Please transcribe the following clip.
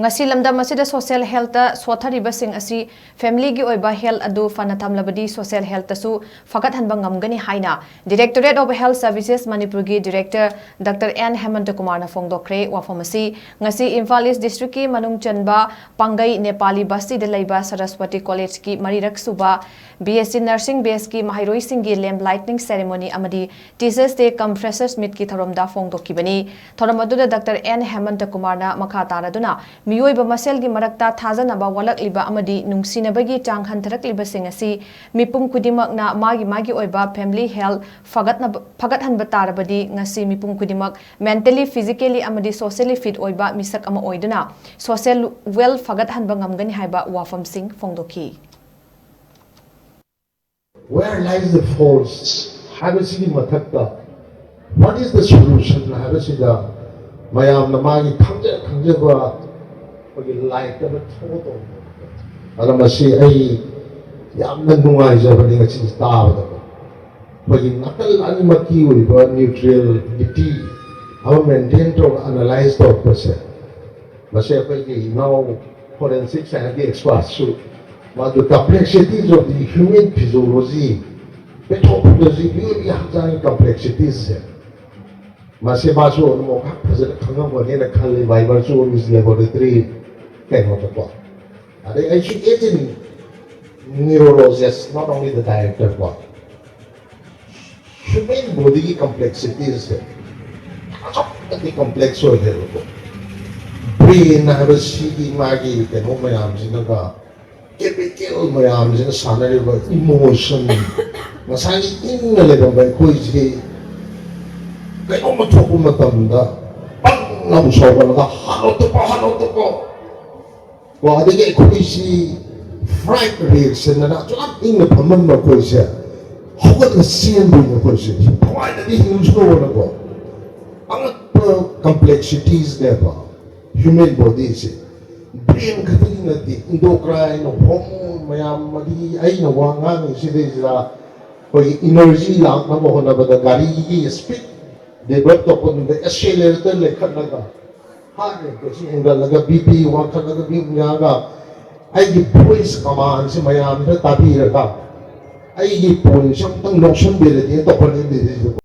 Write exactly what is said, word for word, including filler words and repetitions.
ꯉꯁꯤ ꯂꯝꯗꯝ ꯑꯁꯤꯗ social healthꯇ ꯁꯣꯠꯊꯔꯤꯕꯁꯤꯡ ꯑꯁꯤ familyꯒꯤ ꯑꯣꯏꯕ health ꯑꯗꯨ ꯐꯅ ꯊꯝꯂꯕꯗꯤ social healthꯇꯁꯨ ꯐꯒꯠꯍꯟꯕ ꯉꯝꯒꯅꯤ ꯍꯥꯏꯅ Directorate of Health Services ꯃꯅꯤꯄꯨꯔꯒꯤ Director Doctor N ꯍꯦꯃꯟꯇ ꯀꯨꯃꯥꯔꯅ ꯐꯣꯡꯗꯣꯛꯈ꯭ꯔꯦ꯫ ꯋꯥꯐꯝ ꯑꯁꯤ ꯉꯁꯤ ꯏꯝꯐꯥꯜ East Districtꯀꯤ ꯃꯅꯨꯡ ꯆꯟꯕ ꯄꯥꯡꯒꯩ ꯅꯦꯄꯥꯂꯤ ꯕꯁꯇꯤꯗ ꯂꯩꯕ ꯁꯔꯁꯋꯇꯤ Collegeꯀꯤ ꯃꯔꯤꯔꯛ ꯁꯨꯕ BSc Nursing batchꯀꯤ ꯃꯍꯩꯔꯣꯏꯁꯤꯡꯒꯤ lamp lighting ceremony ꯑꯃꯗꯤ Teachers Day cum Freshers Meetꯀꯤ ꯊꯧꯔꯝꯗ ꯐꯣꯡꯗꯣꯛꯈꯤꯕꯅꯤ꯫ ꯊꯧꯔꯝ ꯑꯗꯨꯗ Doctor N ꯍꯦꯃꯟꯇ ꯀꯨꯃꯥꯔꯅ ꯃꯈꯥ ꯇꯥꯔꯗꯨꯅ ꯃꯤꯑꯣꯏꯕ ꯃꯁꯦꯜꯒꯤ ꯃꯔꯛꯇ ꯊꯥꯖꯅꯕ ꯋꯥꯠꯂꯛꯂꯤꯕ ꯑꯃꯗꯤ ꯅꯨꯡꯁꯤꯅꯕꯒꯤ ꯆꯥꯡ ꯍꯟꯊꯔꯛꯂꯤꯕꯁꯤꯡ ꯑꯁꯤ ꯃꯤꯄꯨꯝ ꯈꯨꯗꯤꯡꯃꯛꯅ ꯃꯥꯒꯤ ꯃꯥꯒꯤ ꯑꯣꯏꯕ family health ꯐꯒꯠꯅꯕ, ꯐꯒꯠꯍꯟꯕ ꯇꯥꯔꯕꯗꯤ ꯉꯁꯤ ꯃꯤꯄꯨꯝ ꯈꯨꯗꯤꯡꯃꯛ mentally, physically ꯑꯃꯗꯤ socially fit ꯑꯣꯏꯕ ꯃꯤꯁꯛ ꯑꯃ ꯑꯣꯏꯗꯨꯅ social wealth ꯐꯒꯠꯍꯟꯕ ꯉꯝꯒꯅꯤ ꯍꯥꯏꯕ ꯋꯥꯐꯝꯁꯤꯡ ꯐꯣꯡꯗꯣꯛꯈꯤ꯫ Where lies the faults ꯍꯥꯏꯕꯁꯤꯒꯤ ꯃꯊꯛꯇ what is the solution ꯍꯥꯏꯕꯁꯤꯗ ꯃꯌꯥꯝꯅ ꯃꯥꯒꯤ ꯈꯪꯖ ꯈꯪꯖꯕ ꯑꯩꯈꯣꯏꯒꯤ ꯂꯥꯏꯔꯤꯛꯇ ꯊꯣꯛꯑ ꯇꯧꯕ꯫ ꯑꯗ ꯃꯁꯤ ꯑꯩ ꯌꯥꯝꯅ ꯅꯨꯡꯉꯥꯏꯖꯕꯅꯤ ꯉꯁꯤ ꯇꯥꯕꯗꯀꯣ꯫ ꯑꯩꯈꯣꯏꯒꯤ ꯅꯥꯀꯜ ꯑꯅꯤꯃꯛꯀꯤ ꯑꯣꯏꯕ neutrality ꯑꯃ maintain ꯇꯧꯔꯒ analyze ꯇꯧꯔꯛꯄꯁꯦ, ꯃꯁꯤ ꯑꯩꯈꯣꯏꯒꯤ ꯏꯅꯥꯎ forensic scienceꯀꯤ expertꯁꯨ ꯃꯥꯗꯨ complexities of the human physiology, pathophysiology, ꯃꯤꯑꯣꯏꯕꯒꯤ ꯍꯛꯆꯥꯡꯒꯤ complexitiesꯁꯦ ꯃꯁꯤ ꯃꯥꯁꯨ ꯑꯗꯨꯝ ꯑꯃꯨꯛ ꯐꯖꯅ ꯈꯪꯉꯝꯒꯅꯦꯅ ꯈꯜꯂꯤ by virtue of his laboratory ꯀꯩꯅꯣꯗꯀꯣ꯫ ꯑꯗꯩ ꯑꯩꯁꯨ as a neurologist, not only the director ꯀꯣ, human bodyꯒꯤ complexitiesꯁꯦ ꯑꯁꯨꯛꯀꯤ ꯃꯇꯤꯛ complex ꯑꯣꯏꯔꯦꯕꯀꯣ꯫ Brain ꯍꯥꯏꯕꯁꯤꯒꯤ ꯃꯥꯒꯤ ꯀꯩꯅꯣ ꯃꯌꯥꯝꯁꯤꯅꯒ, chemical ꯃꯌꯥꯝꯁꯤꯅ ꯁꯥꯟꯅꯔꯤꯕ emotion, ꯉꯁꯥꯏꯒꯤ ꯏꯪꯅ ꯂꯩꯔꯝꯕ ꯑꯩꯈꯣꯏꯁꯤ ꯀꯩꯅꯣꯝꯃ ꯊꯣꯛꯄ ꯃꯇꯝꯗ ꯄꯪ ꯂꯥꯎ ꯁꯥꯎꯒꯠꯂꯒ ꯍꯥꯠꯂꯣ ꯇꯨꯞꯄꯣ, ꯍꯥꯠꯂꯣ ꯇꯨꯞꯄꯣ꯫ ꯀꯣ, ꯑꯗꯒꯤ ꯑꯩꯈꯣꯏꯁꯤ fright reaction ꯑꯅ ꯑꯁꯨꯛ ꯌꯥꯝ ꯏꯪꯅ ꯐꯝꯃꯝꯕ ꯑꯩꯈꯣꯏꯁꯦ ꯍꯧꯒꯠꯂ ꯆꯦꯟꯗꯣꯏꯅꯦ ꯑꯩꯈꯣꯏꯁꯦ꯫ ꯊꯋꯥꯏꯅꯗꯤ ꯍꯤꯡꯁꯅꯣꯅꯀꯣ꯫ ꯑꯉꯛꯄ complexitiesꯅꯦꯕ human bodyꯁꯦ꯫ Brain ꯈꯛꯇꯒꯤ ꯅꯠꯇꯦ, endocrine hormone ꯃꯌꯥꯝ, ꯑꯗꯒꯤ ꯑꯩꯅ ꯋꯥ ꯉꯥꯡꯉꯤꯁꯤꯗꯩꯁꯤꯗ ꯑꯩꯈꯣꯏꯒꯤ energy ꯂꯥꯛꯅꯕ ꯍꯣꯠꯅꯕꯗ ꯒꯥꯔꯤꯒꯤ speed develop ꯇꯧꯔꯛꯄꯗꯨꯗ accelerator ꯂꯩꯈꯠꯂꯒ ꯍꯥꯔꯠ ꯔꯦꯠꯀꯁꯤ ꯍꯦꯟꯒꯠꯂꯒ, ꯕꯤ ꯄꯤ ꯋꯥꯡꯈꯠꯂꯒ, ꯕꯤ ꯄꯤ ꯋꯥꯡꯈꯠꯂꯒ, ꯑꯩꯒꯤ ꯚꯣꯏꯁ ꯀꯃꯥꯟꯁꯦ ꯃꯌꯥꯝꯁꯤꯅ ꯇꯥꯕꯤꯔꯒ, ꯑꯩꯒꯤ ꯄꯣꯏꯟꯁꯦ ꯑꯃꯨꯛꯇꯪ ꯂꯧꯁꯤꯟꯕꯤꯔꯗꯤ ꯇꯧꯈꯠꯂꯛꯏ ꯃꯤꯁꯤꯁꯨ꯫